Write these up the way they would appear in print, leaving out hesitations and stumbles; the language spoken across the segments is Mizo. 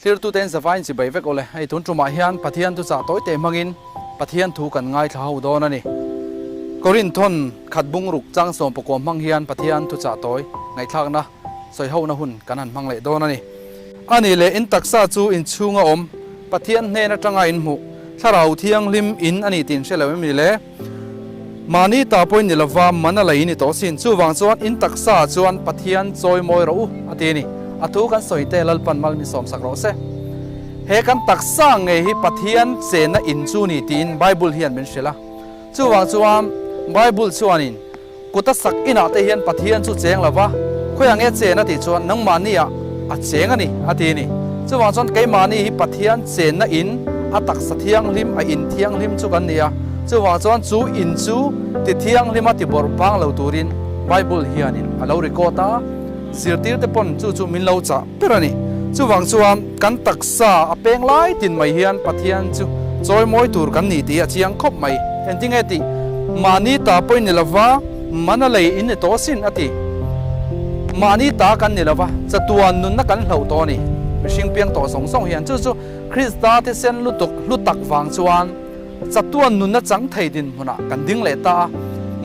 Thlirtute in zavaiin chibai vek awle. Hei tun tumah hian Pathian thuchah tawi te hmangin Pathian thu kan ngaithla ho dawn a ni. Korinthon khat bungruk chang sawmpakua hmang hian Pathian thuchah tawi ngaihthlakna sawihona hun kan han hmang leh dawn a ni. A nih leh in taksa chu inchhunga awm Pathian hnen atanga in hmuh Thlarau Thianghlim in a ni tih in hre lo em ni le? Mahni ta pawhin ni lova man a lei ni tawh sin. Chuvang chuan in taksa ah chuan Pathian chawi mawi rawh u a ti a ni. A thu kan sawi te Lalpan mal min sawm sak rawh se. He kan taksa ngei hi Pathian chenna in chu ni tiin Bible hian min hrilh a. Chuvang chuan Bible chuanin kut a sak inah te hian Pathian chu cheng lova, khawiah nge chen a tih chuan nangmahni ah a cheng a ni a ti a ni. Chuvang chuan keimahni hi Pathian chenna in a taksa thianghlim a in thianghlim chu kan ni a, chuvang chuan chu in chu ti thianghlim a ti bawrh bang lo turin Bible hianin a lo record a, zirtir te pawn chu chu min lo chah ber a ni. Chuvang chuan kan taksa a peng lai tin mai hian Pathian chu chawimawi tur kan ni tih a chiang khawp mai. Engtinge tih? Mahni ta pawhin ni lova, mana lei in ni tawh asin a ti. Mahni ta kan ni lova, chatuan nunna kan hloh tawh a ni. Mihring piang tawh zawng zawng hian chu chu Krista thisen lutuk hlu tak vang chuan chatuan nunna chang thei dinhmunah kan ding leh ta a,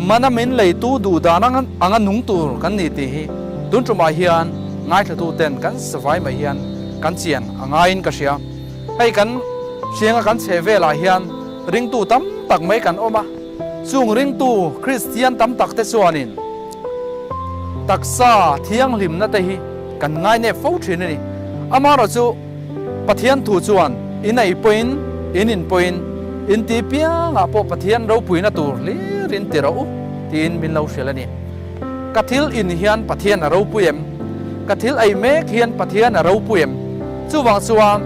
mana min leitu duh dan anga nung tur kan ni tih hi tun tumah hian ngaithlatu ten kan savai mai hian kan chian a ngaiin ka hria. Hei kan hrianga kan chhe velah hian ringtu tam tak mai kan awm a, chung ringtu Kristian tam tak te chuanin taksa thianghlimna te hi kan ngainep fo thin a ni. Amaherawhchu Pathian thu chuan in ei pawhin, in in pawhin, in ti piangah pawh Pathian ropuina tur hlir in ti rawh u tiin min lo hrilh a ni. Ka thil in hian Pathian a ropui em? Ka thil ei mek hian Pathian a ropui em? Chuvang chuan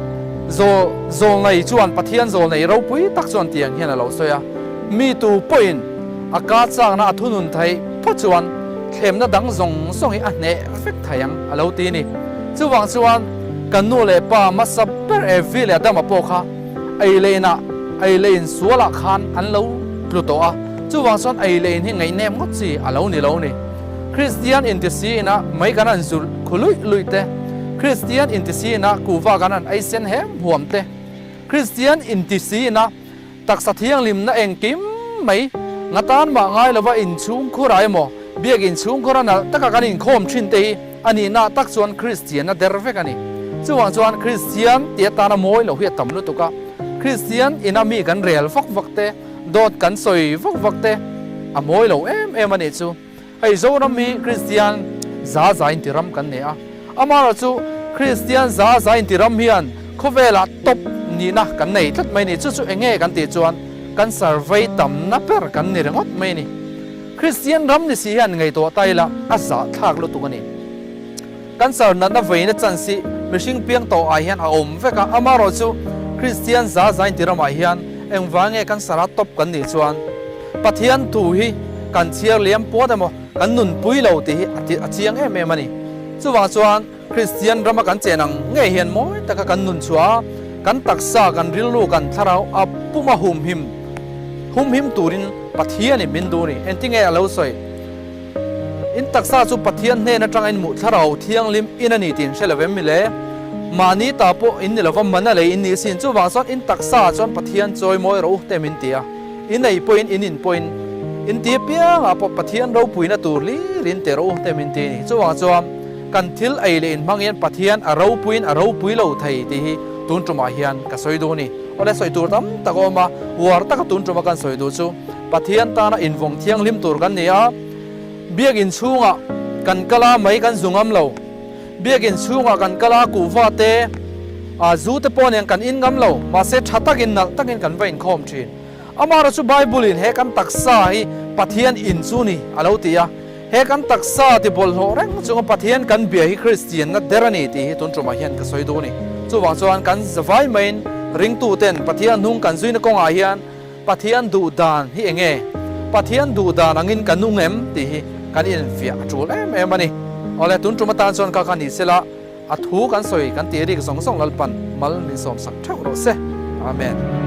zawl zawlnei chuan Pathian zawlnei ropui tak chuan tiang hian a lo sawi a, Mi tu pawhin a ka chakna a thunun theih phawt chuan thlemna dang zawng zawng hi a hneh vek thei ang a lo ti a ni. Chuvang chuan kan nu leh pa hmasa ber Evi leh Adama pawh kha ei leh inah ei leh in sualah khan an lo tlu tawh a, chuvang chuan ei leh in hi ngaihnep ngawt chi a lo ni lo a ni. Kristian intisi ina mai kan han zulh khu luih luih te, Kristian intisi ina kuhva kan han ei sen hem huam te, Kristian intisi ina taksa thianghlimna engkim mai ngatan mah ngai lova inchhungkhur ah emaw biak inchhungkhur a nalh taka kan inkhawm thin te hi a nihna tak chuan Kristian a der vek a ni. Chuvang chuan Kristian tih atana mawi lo hi a tam lutuk a, Kristian ina mi kan rel vak vak te, dawt kan sawi vak vak te a mawi lo em em a nih chu. Hei Zoram hi Kristian za za inti ram kan nei a, amaherawh chu Kristian za za inti ram hian khawvelah top nihna kan nei tlat mai a ni. Chu chu eng nge kan tih chuan kan survey tamna ber kan ni ringawt mai a ni. Kristian ram ni si hian ngaihtuah ta ila a zahthlak lutuk a ni. Cancer natna veina chance hi mihring piang tawh ah hian a awm vek a, amaherawh chu Kristian za za inti ramah hian engvang nge cancer a top kan nih chuan Pathian thu hi kan chhiar liam puat emaw kan nunpui lo tih hi a chiang em em a ni. Chuvang chuan Kristian rama kan chen ang ngei hian mawi taka kan nun chhuah a, kan taksa, kan rilru, kan thlarau a puma humhim humhim turin Pathianin min duh a ni. Engtinge a lo sawi? In taksa chu Pathian hnen atanga in hmuh thlarau thianghlim in a ni tih in hre lo em mi le? Mahni ta pawh in ni lova man a lei in ni sin. Chuvang chuan in taksa ah chuan Pathian chawi mawi rawh u te min ti a. In ei pawhin in in pawhin in ti apiangah pawh Pathian ropuina tur hlir in ti rawh u te min ti a ni. Chuvang chuan kan thil ei leh in hmang hian Pathian a ropuiin a ropui lo thei tih hi tun tumah hian ka sawi duh a ni. Awle sawi tur tam tak a awm a, uar taka tun tuma kan sawi duh chu Pathian tana invawng thianghlim tur kan ni a, biakinn chhungah kan kal a mai kan zu ngam lo, biakinn chhungah kan kal a kuhva te ah zu te pawh nen kan in ngam lo, mahse tha takin nalh takin kan va inkhawm thin. Amaherawhchu chu Bible in he kan taksa hi Pathian in chu ni a lo ti a, he kan taksa ti bawlhhlawh reng chunga Pathian kan bia hi Kristianna der a ni tih hi tun tumah hian ka sawi duh a ni. Chuvang chuan kan zavai maiin ringtuten Pathian hnung kan zuina kawngah hian Pathian duh dan hi eng nge? Pathian duh dan angin ka nung em? tih hi kan infiah a tul em em a ni. Awle, tun tum atan chuan ka kha ni sela, a thu kan sawi kan tih rik zawng zawng Lalpan mal min sawmsak theuh rawh se. Amen.